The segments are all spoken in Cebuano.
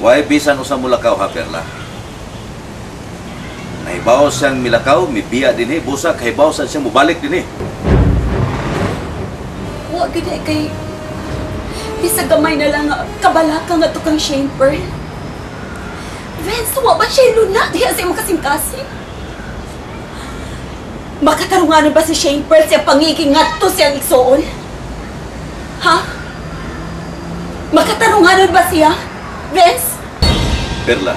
Why bisan usa mulakaw ha, Perla? Nahibaw siyang milakaw, mibiya din eh. Busa, kahibaw sa siyang mubalik din eh. Wa gid ay kay bisag gamay na lang nga kabalaka nga to kang Shane Pearl. Vince, wa ba siya luna diha sa imong kasing-kasing? Makatarunganon ba si Shane Pearl siya pangiging ngadto siyang igsuon? Ha? Makatarunganon ba siya, Vince? Perla,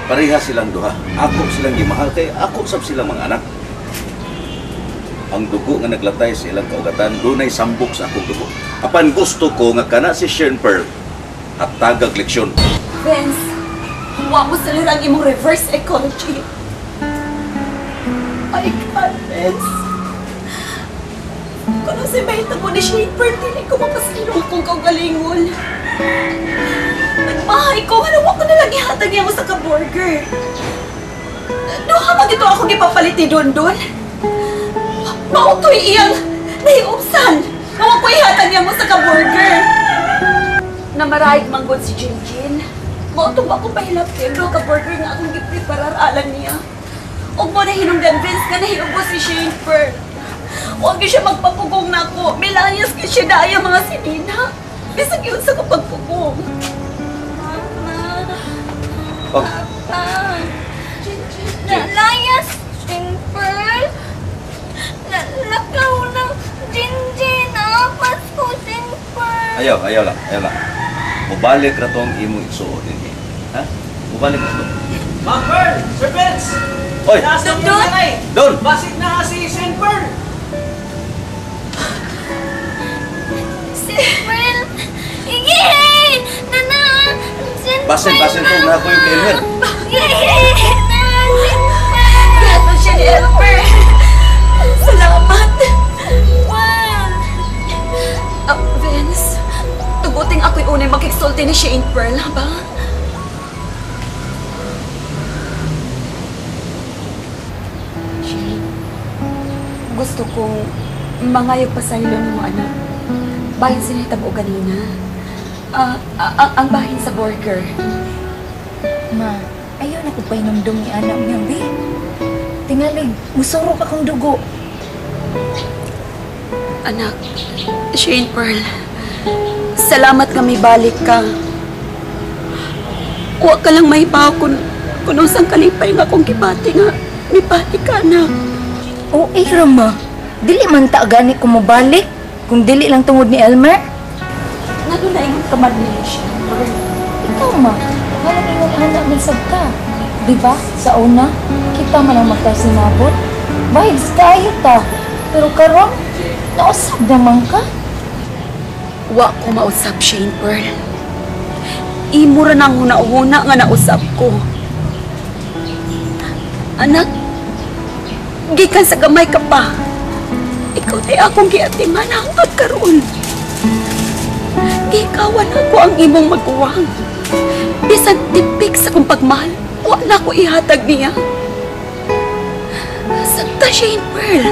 pareha silang duha. Ako silang gimahal kay ako sab silang mga anak. Ang dugo nga naglatay sa ilang kaugatan, dunay sambok sa akong dugo. Apan gusto ko nga kana si Shane Pearl at tagag leksyon. Vince, wa mo salirang imong reverse ecology. Ay, God, Vince. Kung ano si mahitabo ni Shane Pearl, dili ko mapasilo akong kaugalingon. Nagmahay ko, ano ko nalang ihatag niya mo sa ka-burger. Duha man ito ako gipapalit ni Dondon. Mautoy iyang nahiupsan. Nawa ko ihatag niya mo sa ka-burger. Namaraig manggod si Jinjin. Mautong ba akong pahilap kay ka-burger nga akong gipreparar alang niya. Ug mo na hinungdan, Vince, nga nahiubos si Shane Pearl. Huwag siya magpapugong na ako. Milayas ka siya dahil mga sinina. Bisag yun sa kapagpugong. Mama. Oh. Papa. Nalayas, Shane Pearl. Nalakaw ng Jinjin. Apas ko, Shane Pearl. Ayaw, ayaw lang, ayaw lang. Mubalik ra tong imong igsuon din. Ha? Mubalik ra to. Ma'am Pearl! Sir Vince! Oy! Nasa mo na. Don! Basit na si Shane Pearl! Shane Pearl! Igihe! Nana! Shane Pearl! Basin, basin ko na ako yung kay Elmer. Igihe! Na! Shane Pearl! Gato siya ni Elmer. Salamat. Wow! Vince, tuguting ako'y unay makiksulti ni Shane Pearl, ha ba? Shane, gusto kong mangayog pa sa ilo mo, anak. Bahin sinitabo ganina. Ang bahin sa burger. Ma, ayaw na ko painumdum ni anak niya, be. Tingalig, musurok akong dugo. Anak, Shane Pearl, salamat nga may balik ka. Huwag ka lang mahibaw kung usang kalipay nga akong gibati nga may balik ka, anak. Oo, eh, Rama. Dili man ta gani ko mobalik kung dili lang tungod ni Elmer. Ngano na ingon ka man ni Shane Pearl? Ikaw, ma. Walang ingon anak ng sabka. Di ba? Sa una, kita man ang magkasinabot. Vibes kayo ta. Pero karon, nausap naman ka. Wa ko mausap, Shane Pearl. Imo ra nang huna-huna nga nausap ko. Anak, gikan sa gamay ka pa. Ikaw di akong giatiman hangtod karon. Gikawan ako ang imong maguwang. Bisan tipik sa kong pagmahal, wa na ko ihatag niya. Sabta, Shane Pearl.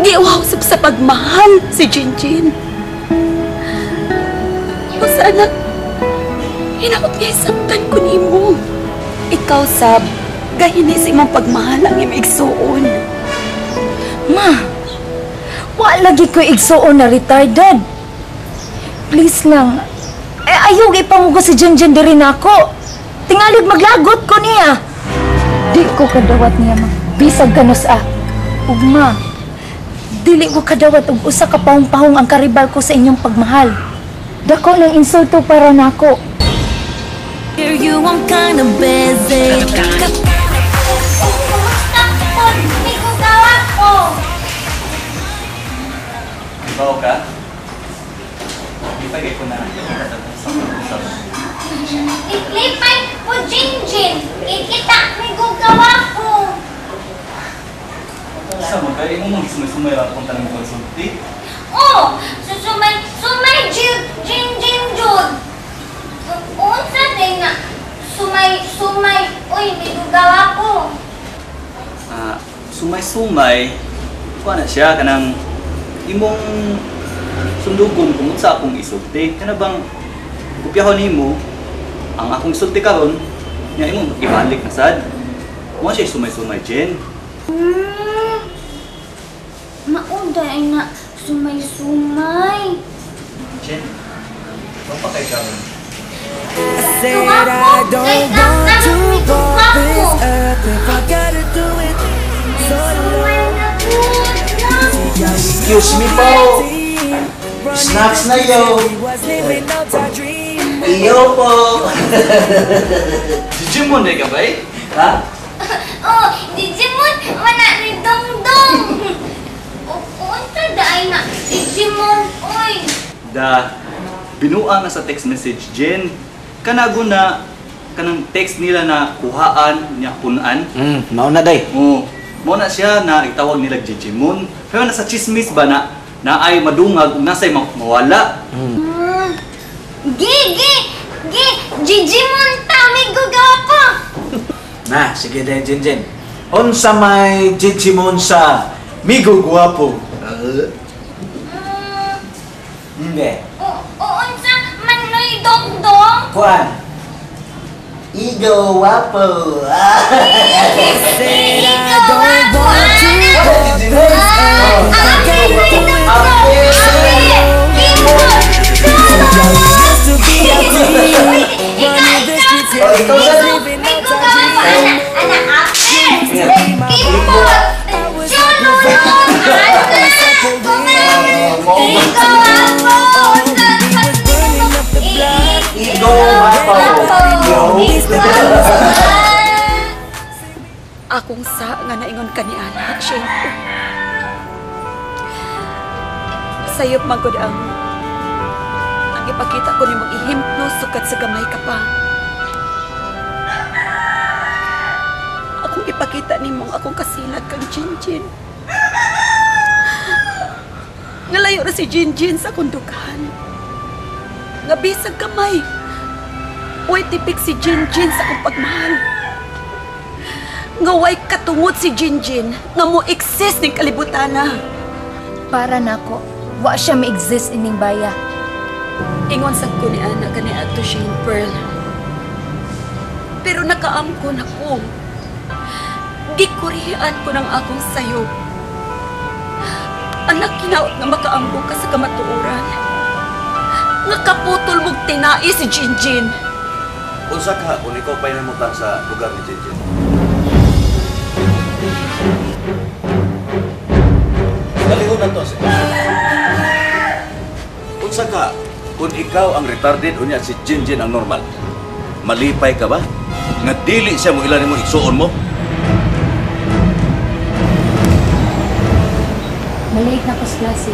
Giuhaw sa pagmahal si Jinjin. Basta anak, hinaot nga isabtan ko nimo. Ikaw, sab, gahini sa imong pagmahal ang imong igsuon. Ma, wa lagi ko igsuon na retarded. Please lang, eh, ayaw ipamugo si Jinjin diri nako. Tingalid maglagot ko niya. Di ko kadawat niya, ma. Bisag kanus ah. Ugma, dili ko kadawat og usa ka pahong-pahong ang karibal ko sa inyong pagmahal. Dako ng insulto para nako. Hear you, I'm kinda busy. Kumusta po? May kugawa ko. Ikaw ka? Lipay ko na. Lipay po, Jinjin. Kikita, may kugawa ko. Sa mo, kaya mo magsumay-sumay akong tanong konsulti. Oh, susumay, sumay, Jinjin, Jud. Unsa din nga, sumay, sumay, uy, may kugawa ko. Sumay-sumay, kuha na siya, kanang imong sundugon kung unsa akong isulti. Kana bang kopyahon nimo, Ang akong sulti karon, nya imong ibalik na sad. Mo siya sumay-sumay, Jen. Mauday na sumay-sumay. Jen, pa kay karon. I said I don't want to walk this earth if I gotta do it solo. Excuse me po. Snacks na yo. Iyo po. Digimon na ka ba eh? Ha? Oh, Digimon, wala ni Dongdong. Unsa daay na Digimon, oy. Da, binuang na sa text message, Jen. Kanago na, kanang text nila na kuhaan, niya punan. Mauna day. Oo. Mo na siya na itawag nila Digimon. Pero nasa chismis ba na na ay madungag ug nasay mawala. Gi, gi, gi, Digimon ta, may gugapo. Na, sige day, Jen Jen. Unsa may Digimon sa Migo Guwapo? Hindi. Unsa man noy Dongdong? Kuan. Igo Guwapo. Ikaw ako, Akong sa nga naingon ka ni anak, syempre. Sayop man gud ang ipakita ko nimong ihimplo sukat sa gamay ka pa. Akong ipakita nimong akong kasilag kang Jinjin. Nalayo na si Jinjin sa kundukan. Nga bisag gamay, uy tipik si Jinjin sa akong pagmahal. Nga way katungod si Jinjin nga mo exist ning kalibutana. Para nako, wa siya ma-exist ining baya. Ingon sad ko ni Ana kani adto Shane Pearl. Pero nakaamko na ko. Gikurihan ko ng akong sayop. Anak, kinaot nga makaamko ka sa kamatuoran. Nga kaputol mong tinai si Jinjin. Unsa ka kung ikaw pa'y namutang sa lugar ni Jinjin? Dalihon na to siya. Unsa ka kung ikaw ang retarded unya si Jinjin ang normal? Malipay ka ba? Nga dili siya mo ilan mo igsuon mo? Malate na ko sa klase.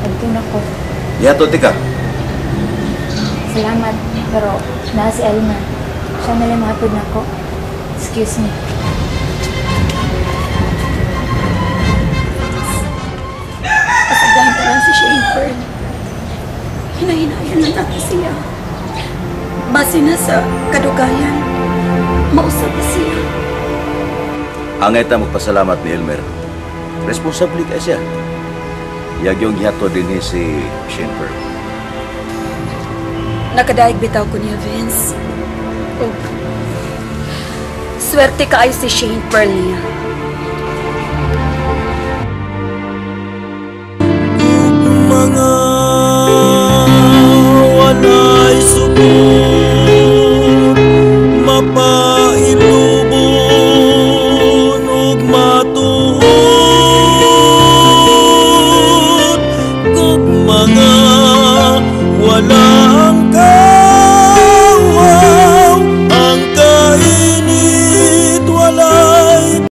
Adto na ko. Yato tika. Salamat, pero naa si Elma. Siya na lang mahatod na ko. Excuse me. Pasagdahan ka lang si Shane Pearl. Hinahinayan na natin siya. Base na sa kadugayan, mausap na siya. Angay ta magpasalamat ni Elmer. Responsable ka siya. Yagyong hiyato din ni si Shane Pearl. Nakadaig bitaw ko niya, Vince. Oh. Swerte kaayo si Shane Pearl niya.